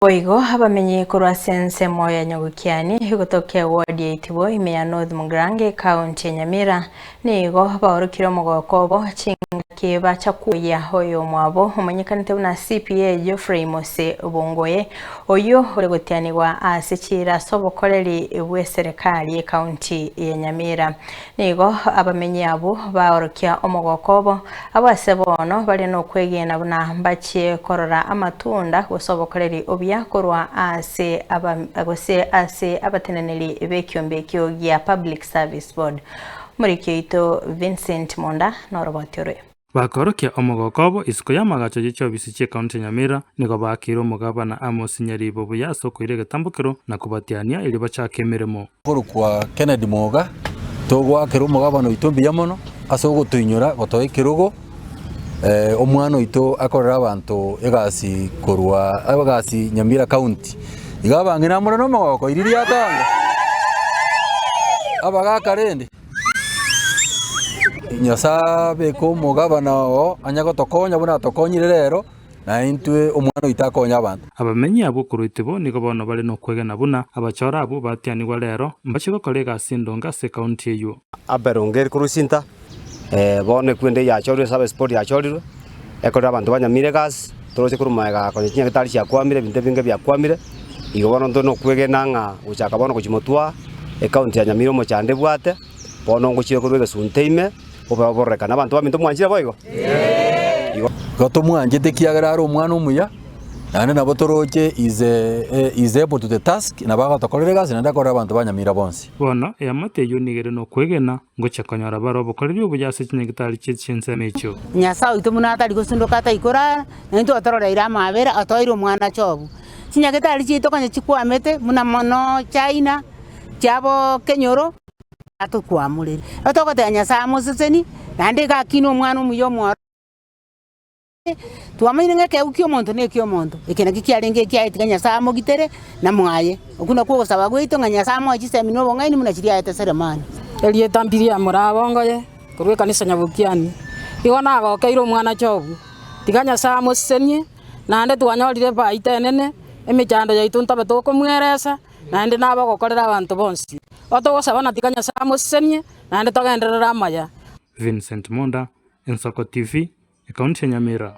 Boigo abamenyi korwa ase ensemo ya Nyagokiani, gotokia eward ya Itibo ime ya North Mugirango ekaunti ya Nyamira nigo baorokire omogoko obo chingaki bacha kwoyia oyomwabo omanyekanete buna CPA Geoffrey Mose Bongoye oyio ore gotianigwa ase chiira ase obokoreri bw'eserekari ekaunti ya Nyamira. Nigo abamenyi abwo baorokia omogoko obo, abwo ase bono bare nokwegena buna mbachie korora amatunda gose obokoreri obuya korwa ase aba gose ase abateneneri b'ekiombe ekio gia Public Service Board. Omoriki oito Vincent Monda noroboti orwe. Bakorokia omogoko obo isiko y'amagacho ye chiofisi chi'ecounty ya Nyamira, nigo baakeire omogabana Amos Nyaribo buya ase okoira egetambokero na kobatiania erio bachake emeremo. Korokwa Kennedy Moga, togoakera omogabana oito mbuya mono ase ogotoinyora gotoa ekerogo, omwana oito akorere abanto egasi korwa egasi Nyamira county. Iga abang'ina more nomogoko riria riatanga, abagaka rende. Nyasae abeke omogabana oo anye gotokonya buna atokonyire rero, na intwe omwana oito akonye abanto. Abamenyi abwo korwa Itibo nigo bono bare nokwegena buna abachore abwo batianigwa rero mbachie gokora egasi endonge ase ekaunti eyio. Abel Ongeri korwa Isinta, bono ekwende yachorirwe service board yachorirwe, ekorire abanto banyamire egasi, toroche korwa magega konya chinyagetari chiakwamire ebinto ebinge biakwamire, igo bono ntore nokwegena ng'a gochaka bono gochia motwe aa, Ecounty ya Nyamira omochando ebwate, bono ngochire korwa egesunte ime, obe obororekane. Abanto baminto mwanchire boigo? Igo. Igo tomwanchete ekiagera are omwana omuya, naende nabo toroche is is able to the task, nabo agotokorera egasi naende akorere abanto ba Nyamira bonsi. Bono eamate eyio nigo ere nokwegena, ngochia konyora bare obokoreri obuya ase chinyagitari chie chinsemo echio. Nyasae oito buna atari gosundoka atari korara, na intwe otororeire amabera, otoeire omwana Jobu. Chinyagetari chiaito konya chikwamete buna mono China, chiabo kenyoro, atokwamorere. Togotebia Nyasae amosesenie, naende iga akine omwana omuya omwororo. Twamanyire ng'a ekeegwa kia omonto na ekia omonto, eke nakio kiarenge ekiaye tiga Nyasae amogitere na mwaye. Okwo nakwo ogosaba gwaito ng'a Nyasae amoe chisemi na obong'aini buna chiria aete Selemani. Erieta mbiria morabongoye korwa ekanisa Nyabokiani, igo nagokeire omwana Jobu, tiga Nyasae amosesenie. Naende twanyorire efaita enene, emechando yaito ntobe tokomweresa, naende nabe ogokorera abanto bonsi. Otogosaba na tiga Nyasae amosesenie, naende togenderere amaya. Vincent Monda, Ensoko TV, Ekaunti ya Nyamira.